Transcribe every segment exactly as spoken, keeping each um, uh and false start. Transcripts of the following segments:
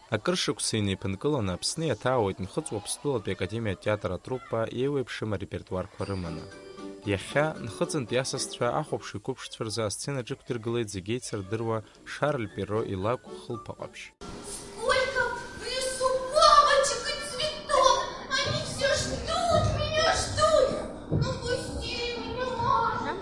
Акыр шықәса инеиԥынкыланы Аԥсны иаҭаауеит Нхыҵ Уаԥстәылатәи академиа атеатр атруппа еиуеиԥшым арепертуарқәа рыманы. Иахьа, Нхыҵынтәи асасцәа ахәаԥши қәыԥшцәа рзы асценаҿ иқәдыргылеит зегьы еицырдыруа Шарль Перро илакә Хылԥа Ҟаԥшь. Сколько в лесу бабочек и цветов! Они все ждут меня, ждут! Ну пусти меня, Маша!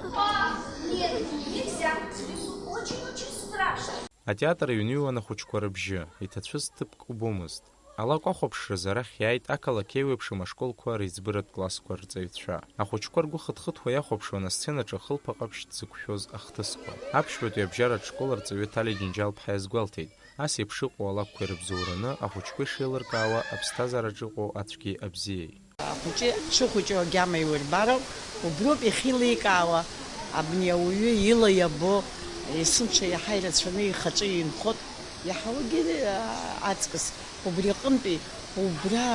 Нет, нельзя! В лесу очень-очень страшно! Атеатр иҩныҩуан ахәыҷқәа рыбжьы, иҭацәыз ҭыԥк убомызт. Алакә ахәаԥшразы арахь иааит ақалақь еиуеиԥшым ашколқәа реиҵбыратә классқәа рҵаҩцәа. Ахәыҷқәа ргәы хыҭхыҭуа иахәаԥшуан асценаҿы Хылԥа Ҟаԥшь дзықәшәоз ахҭысқәа. Аԥшьбатәи абжьаратә школ арҵаҩы Ҭали Џьынџьал-ԥҳа иазгәалҭеит, ас еиԥш иҟоу алакәқәа ирыбзоураны ахәыҷқәа ишеилыркаауа аԥсҭазаараҿы иҟоу ацәгьеи абзиеи. Ахәыҷы дшыхәыҷу агьама иурбароуп, уброуп иахьеиликаауа, абни ауаҩы ила иабо, есымша иаҳа ирацәаны ихаҿы инхоит, иаҳауагьы, аа, аҵкыс. Убри аҟынтәи, убра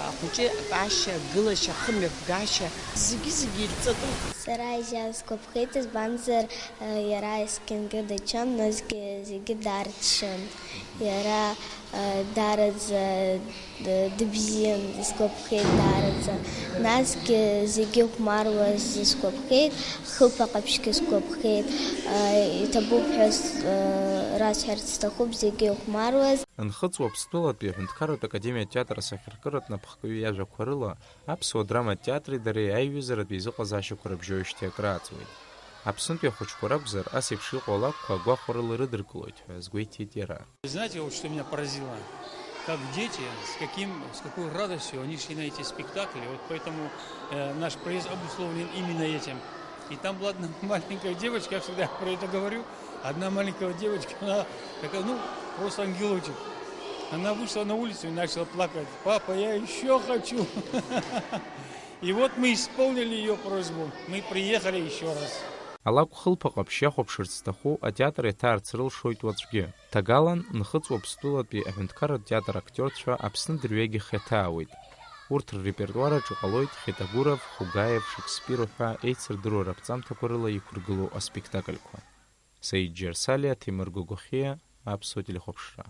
ахәыҷы атәашьа, агылашьа, ахымҩаԥгашьа, зегьы-зегьы ирҵатәуп. Сара исгәаԥхеит, избанзар, иара есқьынгьы дыччон, насгьы зегьы дарччон. Иара, даараӡа, дыбзиан, исгәаԥхеит даараӡа. Насгьы зегьы ихәмаруаз сгәаԥхеит, Хылԥа Ҟаԥшьгьы сгәаԥхеит. Иҭабуп ҳәа расҳәарц сҭахуп, зегьы ихәмаруаз. Нхыҵ Уаԥстәылатәи аҳәынҭқарратә академиа атеатр асахьаркыратә напхгаҩы иажәақәа рыла, аԥсуа драматә театри дареи аиҩызаратә еизыҟазаашьақәа рыбжьоижьҭеи акрааҵуеит. Аԥснытәи ахәыҷқәа ракәзар, ас еиԥш иҟоу алакәқәа агәахәарыла ирыдыркылоит ҳәа азгәеиҭеит иара. Вы знаете, вот что меня поразило? Как дети, с каким, с какой радостью они шли на эти спектакли. Вот поэтому, э, наш приезд обусловлен именно этим. И там была одна маленькая девочка, я всегда про это говорю, одна маленькая девочка, она такая, ну, просто ангелочек. Она вышла на улицу и начала плакать: «Папа, я ещё хочу!» И вот мы исполнили её просьбу, мы приехали ещё раз. Алакә Хылԥа Ҟаԥшь иахәаԥшырц зҭаху атеатр иаҭаарц рылшоит уаҵәгьы. Ҭагалан, Нхыҵ Уаԥстәылатәи аҳәынҭқарратә театр актиорцәа Аԥсны дырҩегьых иаҭаауеит. Урҭ ррепертуараҿ иҟалоит Хетагуров, Хугаев, Шекспир уҳәа еицырдыруа раԥҵамҭақәа рыла иқәыргылоу аспектакльқәа. Саид Џьарсалиа, Ҭемыр Гогохиа, Аԥсуа телехәаԥшра.